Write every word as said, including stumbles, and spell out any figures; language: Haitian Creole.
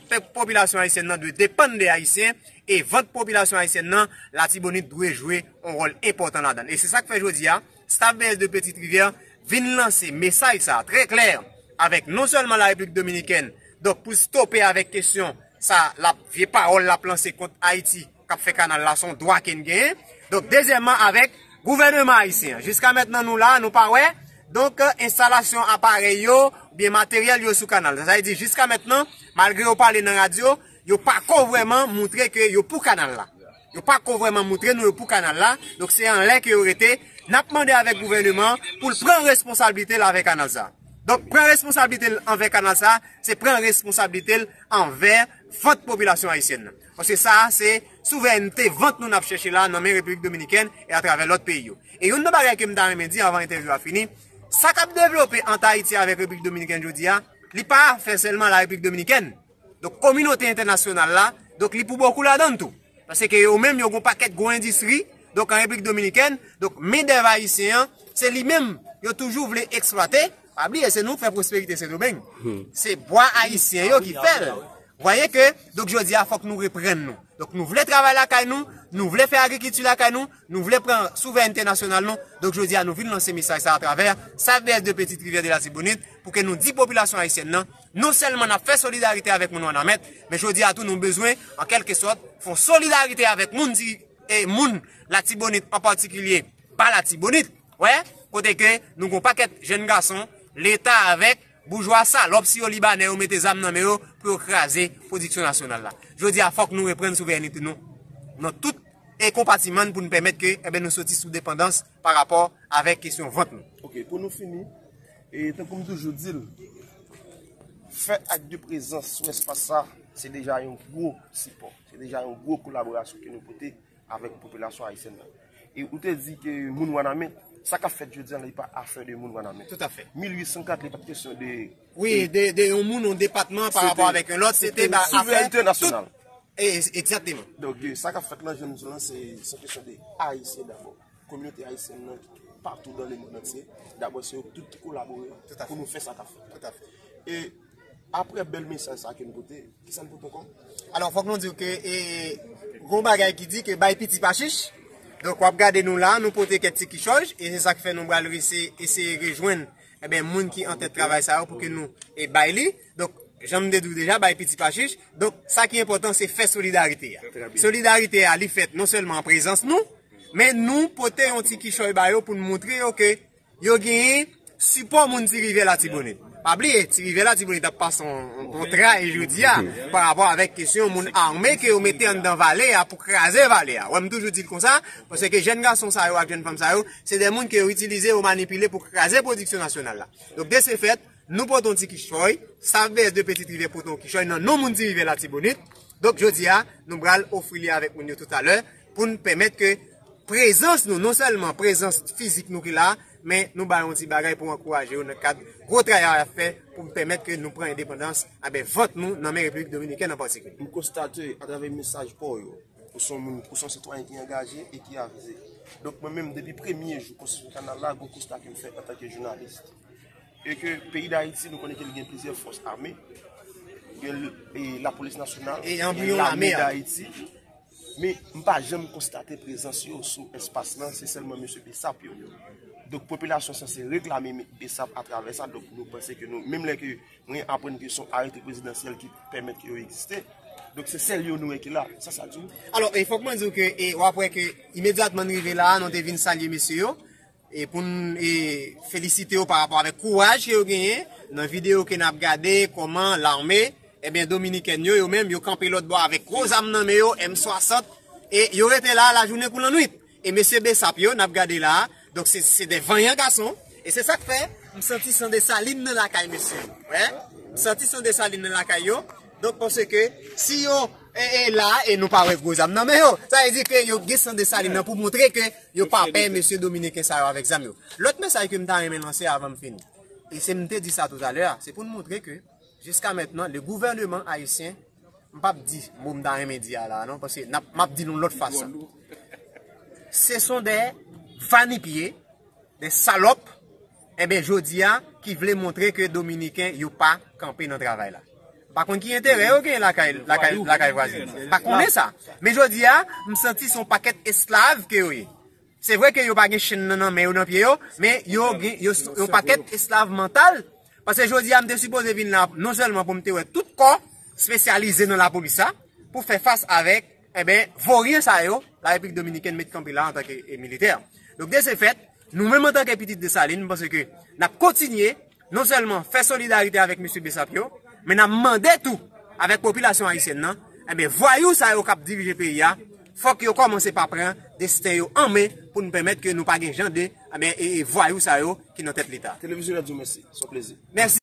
Pèp, popilasyon ayisyèn nan dwe depann de Ayisyen, e vant popilasyon ayisyèn nan, Latibonit dwe jwe yon wòl enpòtan ladan l. E se sa k fè jodi a, staff B S de Petite Rivière vin lanse mesaj sa a trè klè avèk non sèlman Larepiblik Dominikèn, donk pou stope avèk kesyon sa l ap, vye pawòl l ap lanse kont Ayiti k ap fè kanal la, se yon dwa ke n genyen. Donk, dezyèmman, avèk gouvèneman ayisyen an. Jiska mentnan, nou la, nou pa wè, donk, enstalasyon aparèy yo, oubyen materyèl yo sou kanal. Sa vle di, jiska mentnan, malgre yo pale nan radyo, yo pako vrèman moutre ke yo pou kanal la. Yo pako vrèman moutre nou yo pou kanal la. Donk, se anlè ke yo rete. N ap mande avèk gouvèneman an pou l pran responsablite l avè kanal sa. Donk, pran responsablite l anvè kanal sa, se pran responsablite l anvè vant popilasyon ayisyèn nan. Paske sa a, se souvènte vant nou n ap chèche la nan men Repiblik Dominikèn e atravè lòt peyi yo. E youn nan bagay ke m ta renmen di anvan entèvyou a fini, sa k ap devlope ant Ayiti avèk Repiblik Dominikèn jodi a, li pa afè sèlman Larepiblik Dominikèn. Donk, kominote entènasyonal la, donk, li pou bokou ladan l tou. Paske yo menm, yo gon pakèt gwo endistri, donk, an Repiblik Dominikèn, donk, mendèv ayisyen an, se li menm, yo toujou vle eksplwate. Pa bliye, se nou k fè pwosperite Sendomeng. Se bwa ayisyen yo ki fè l. Vwaye ke, donk, jodi a, fòk nou reprann nou. Donk, nou vle travay lakay nou, nou vle fè agrikilti lakay nou, nou vle pran souvènte nasyonal nou. Donk, jodi a, nou vin lanse mesaj sa atravè staff B S de Petite Rivière de Latibonit, pou ke nou di popilasyon ayisyèn nan, non sèlman n ap fè solidarite avèk moun Wanament, men jodi a tou nou bezwen, an kèlkesòt, fè yon solidarite avèk moun di, e moun Latibonit an patikilye, pa Latibonit, wè, kote ke nou gon pakèt jèn gason, Leta avèk boujwa salòp si yo Libanè yo mete zam nan men yo pou yo kraze pwodiksyon nasyonal la. Jodi a, fòk nou reprann souvènite nou nan tout e konpatiman n pou n pèmèt ke, enben, nou soti sou depandans pa rapò avèk kesyon vant nou. Ok, pou nou fini, e tankou m toujou di l, fè ak de prezans sou espas sa, se deja yon gwo sipò, se deja yon gwo kolaborasyon ke nou pote avèk popilasyon ayisyèn nan. E ou te di ke moun Wanament, sa k ap fèt jodi a, li pa afè de moun Wanament. Toutafè. Mil uit san kat, li pa t kesyon de Wi, de, de yon moun, yon depatman pa rapò avèk yon lòt, se te ba afè souvènte nasyonal. E, egzakteman. Donk, e, sa k ap fèt lan, jan m di w lan, se, se yon kesyon de Ayisyen dabò. Kominote ayisyèn nan ki patou dan lemonn antye, dabò se yo tout ki kolabore pou nou fè sa k ap fèt. Toutafè. E apre bèl mesaj sa ke n pote, kisa n pote ankò? Alò, fòk nou di w ke, e, gon bagay ki di ke bay piti pa chich. Donk, w ap gade nou la, nou pote kèk ti kichòy, e se sa k fè nou pral rese, eseye rejwenn, enben, moun ki antèt travay sa yo pou ke nou, e, bay li. Donk, jan m te di w deja, bay piti pa chich. Donk, sa ki enpòtan, se fè solidarite a. Solidarite a, li fèt non sèlman an prezans nou, men nou pote yon ti kichòy ba yo pou n montre yo ke yo genyen sipò moun Ti Rivyè Latibonit. Pa bliye, Ti Rivyè Latibonit ap pase yon, yon, yon tray jodi a pa rapò avèk kesyon moun ame ke yo mete anndan vale a pou kraze vale a. Wè, m toujou di l konsa, paske jèn gason sa yo ak jèn fanm sa yo, se de moun ke yo itilize, yo manipile pou kraze pwodiksyon nasyonal la. Donk, de se fèt, nou pote yon ti kichòy, staff B S de Petite Rivière pote yon kichòy nan non moun Ti Rivyè Latibonit. Donk, jodi a, nou pral ofri li avèk moun yo toutalè pou n pèmèt ke prezans nou, non sèlman prezans fizik nou ki la, men nou ba yo yon ti bagay pou ankouraje yo nan kad gwo travay y ap fè pou pèmèt ke nou pran endepandans, enben, vant nou nan men Repiblik Dominikèn an patikilye. M konstate atravè mesaj pa w yo, ou se yon moun, ou se yon sitwayen ki angaje e ki avize. Donk, mwen menm, depi premye jou konstriksyon kanal la, gon konsta ke m fè antanke jounalis. E ke peyi Dayiti, nou konnen ke li gen plizyè fòs ame, gen l-, e lapolis nasyonal, e gen lame Dayiti. Men m pa janm konstate prezans yo sou espas lan, se sèlman mesye Bessap yo. Donk, popilasyon sanse reklame me-, Bessap atravè sa, donk nou panse ke nou, menm lè ke mwen aprann ke se yon arete prezidansyèl ki pèmèt ke yo egziste, donk se sèl yo nou wè ki la, sa sa di w? Alò, e fòk mwen di w ke, e w ap wè ke imedyatman n rive la a, nou te vin salye mesye yo, e pou n, e, felisite yo pa rapò avèk kouraj ke yo genyen nan videyo ke n ap gade, kòman lame, ebyen, dominikèn yo, yo menm, yo kanpe lòt bò avèk gwo zam nan men yo, M swasant, e yo rete la lajounen kou lannwit. E mesye Bessap yo, n ap gade la a, donk se, se de vanyan gason, e se sa k fè m santi san Desalin nan lakay mesye yo. Wè, m santi san Desalin nan lakay yo, donk paske si yo, e, e la, e nou pa wè gwo zam nan men yo, sa vle di ke yo gen san Desalin nan pou montre ke yo pa pè mesye dominiken sa yo avèk zam yo. Lòt mesaj ke m ta renmen lanse avan m fini, e se m te di sa toutalè a, se pou n montre ke jiska mentnan, le gouvernement haïtien, m p ap di mo m ta renmen di a la a non, paske n ap, m ap di l yon lòt fason. Ce sont des va-n-pieds, des salopes, enben, jodi a, ki vle montre ke dominiken yo pa kanpe nan travay la. Pa konn ki enterè yo gen lakay, lakay, lakay vwazen. Pa konnen sa. Men jodi a, m santi se yon pakèt esklav ke yo ye. Se vre ke yo pa gen chenn nan, nan men yo, nan pye yo, men yo gen, yo, yon pakèt esklav mantal. Paske jodi a, m te sipoze vin la, non sèlman pou m te wè tout kò espesyalize nan lapolis la, pou fè fas avèk, enben, voryen sa yo, la Repiblik Dominikèn met kanpe la antanke, e, militè. Donk, de se fèt, nou menm antanke pitit Desalin, m panse ke n ap kontinye, non sèlman fè solidarite avèk mesye Bessap yo, men n ap mande tou, avèk popilasyon ayisyèn nan, enben, vwayou sa yo k ap dirije peyi a, fòk yo kòmanse pa pran desten yo an men pou n pèmèt ke nou pa gen jan de, enben, e, e vwayou sa yo ki nan tèt Leta. Televizyonè di w mèsi, se yon plezi. Mèsi.